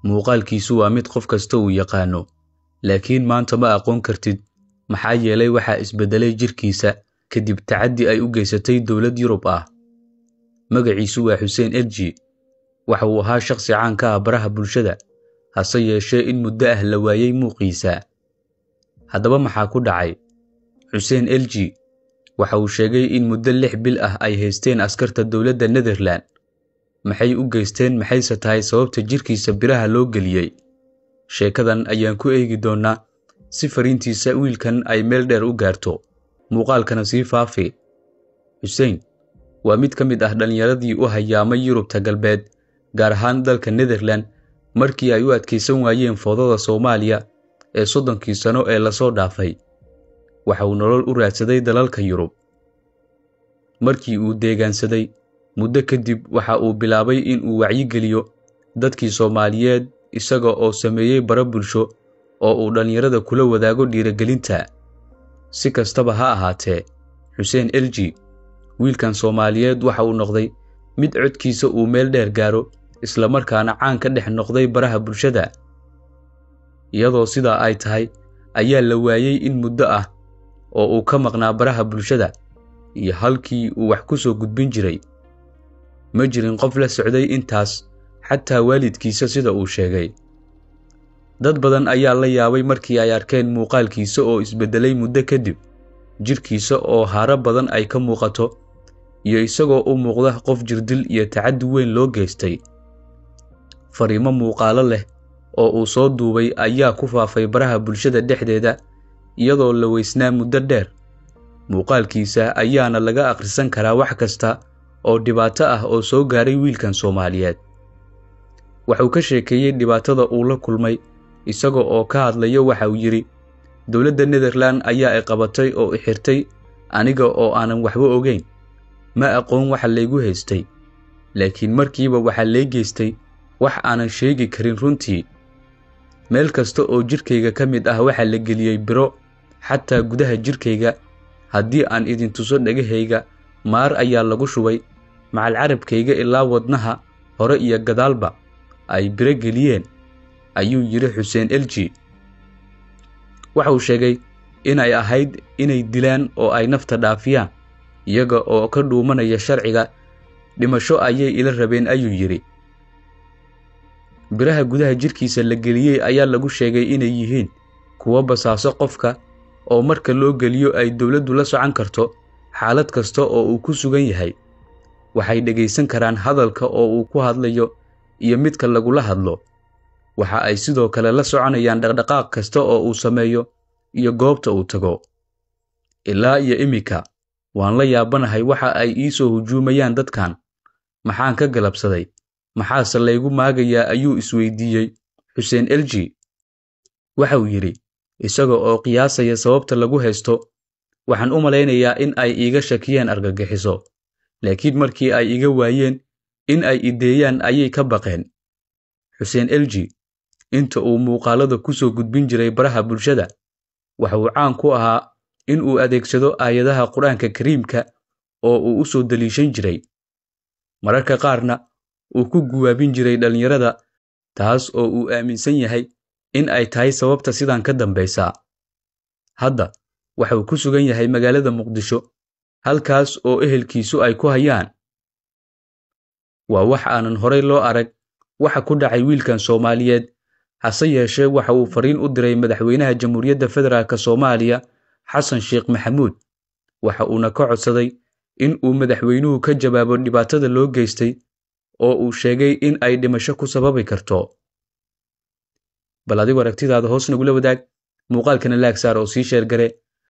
Muuqaalkiisu waa mid qof kasta uu yaqaano, laakiin maanta ma aqoon kartid, maxaa yeelay waxaa isbedelay jirkiisa kadib tacaddi ay u geysatay dowlad Yurub ah. Magaciisu waa Xuseen Elji. Waxa uu ahaa shakhsi caan ka ah baraha bulshada, hase yeeshee in muddo ah la waayay muuqiisa. Haddaba maxaa ku dhacay? Xuseen Elji waxa uu sheegay in muddo 6 bil ah ay haysteen askarta dowladda Netherland. Maxay u geysteen, maxayse tahay sababta jirkiisa biraha loo geliyey? Sheekadan ayaan ku eegi doonaa si fariintiisa wiilkan ay meel dheer u gaarto. Muuqaalkana sii faafi. Xuseen waa mid ka mid ah dhallinyaradii u hayaamay Yurubta Galbeed, gaar ahaan dalka Netherland, markii ay u adkaysan waayeen foodada Soomaaliya ee 30kii sano ee lasoo dhaafay. Waxa uu nolol u raadsaday dalalka Yurub. Markii uu deegaansaday muddo kadib, waxa uu bilaabay in uu wacyigeliyo dadkii Soomaaliyeed, isaga oo sameeyey bara bulsho oo uu dhallinyarada kula wadaago dhiirigelinta. Si kastaba ha ahaatee, Xuseen Elji, wiilkan Soomaaliyeed, waxa uu noqday mid codkiisa uu meel dheer gaaro, isla markaana caan ka dhex noqday baraha bulshada. Iyadoo sidaa ay tahay, ayaa la waayey in muddo ah oo uu ka maqnaa baraha bulshada iyo halkii uu wax ku soo gudbin jiray. Ma jirin qof la socday intaas, xataa waalidkiisa, sida uu sheegay. Dad badan ayaa la yaabay markii ay arkeen muuqaalkiisa oo isbedelay muddo kadib, jirkiisa oo haaro badan ay ka muuqato, iyo isagoo u muuqda qof jirdil iyo tacaddi weyn loo geystay. Fariimo muuqaalo leh oo uu soo duubay ayaa ku faafay baraha bulshada dhexdeeda, iyadoo la weysnaa muddo dheer. Muuqaalkiisa ayaana laga akhrisan karaa wax kasta oo dhibaato ah oo soo gaaray wiilkan Soomaaliyeed. Wuxuu ka sheekeeyey dhibaatada uu la kulmay, isaga oo ka hadlaya waxa uu yidhi: Dowladda Netherland ayaa i qabatay oo i xirtay aniga oo aanan waxba ogeyn. Ma aqoon waxa laygu haystay, laakiin markiiba waxaa lay geystay wax aanan sheegi karin runtii. Meel kasta oo jirkayga ka mid ah waxaa la geliyey biro, xataa gudaha jirkayga. Haddii aan idin tuso dhagahayga, maar ayaa lagu shubay, macal carabkayga ilaa wadnaha hore iyo gadaalba ay biro geliyeen, ayuu yidhi Xuseen Elji. Waxa uu sheegay in ay ahayd inay dilaan oo ay nafta dhaafiyaan, iyaga oo ka dhuumanaya sharciga. Dhimasho ayay ila rabeen, ayuu yidhi. Biraha gudaha jirkiisa la geliyey ayaa lagu sheegay inay yihiin kuwo basaaso qofka, oo marka loo geliyo ay dowladdu la socon karto xaalad kasta oo uu ku sugan yahay. Waxay dhegaysan karaan hadalka oo uu ku hadlayo iyo midka lagula hadlo. Waxa ay sidoo kale la soconayaan dhaqdhaqaaq kasta oo uu sameeyo iyo goobta uu tago. Ilaa iyo iminka waan la yaabanahay waxa ay ii soo hujuumayaan dadkan. Maxaan ka galabsaday? Maxaase laygu maagayaa, ayuu isweydiiyey Xuseen Elji. Waxa uu yidhi isaga oo qiyaasaya sababta lagu haysto: Waxaan u malaynayaa in ay iiga shakiyeen argagixiso, laakiin markii ay iga waayeen in ay ideeyaan ayay ka baqeen. Xuseen Elji inta uu muuqaalada ku soo gudbin jiray baraha bulshada, waxa uu caan ku ahaa in uu adeegsado aayadaha Qur-aanka Kariimka oo uu u soo daliishan jiray, mararka qaarna uu ku guwaabin jiray dhallinyarada, taas oo uu aaminsan yahay in ay tahay sababta sidan ka dambaysa. Hadda waxa uu ku sugan yahay magaalada Muqdisho, halkaas oo ehelkiisu ay ku hayaan. Waa wax aanan horey loo arag waxa ku dhacay wiilkan Soomaaliyeed, hase yeeshee waxa uu fariin u diray madaxweynaha Jamhuuriyadda Federaalk Soomaaliya Xasan Sheekh Maxamuud, waxa uuna ka codsaday in uu madaxweynuhu ka jawaabo dhibaatada loo geystay oo uu sheegay in ay dhimasho ku sababi karto. Bal adigu aragtidaada hoos nagula wadaag, muuqaalkana laag saar oo sii sheer gare.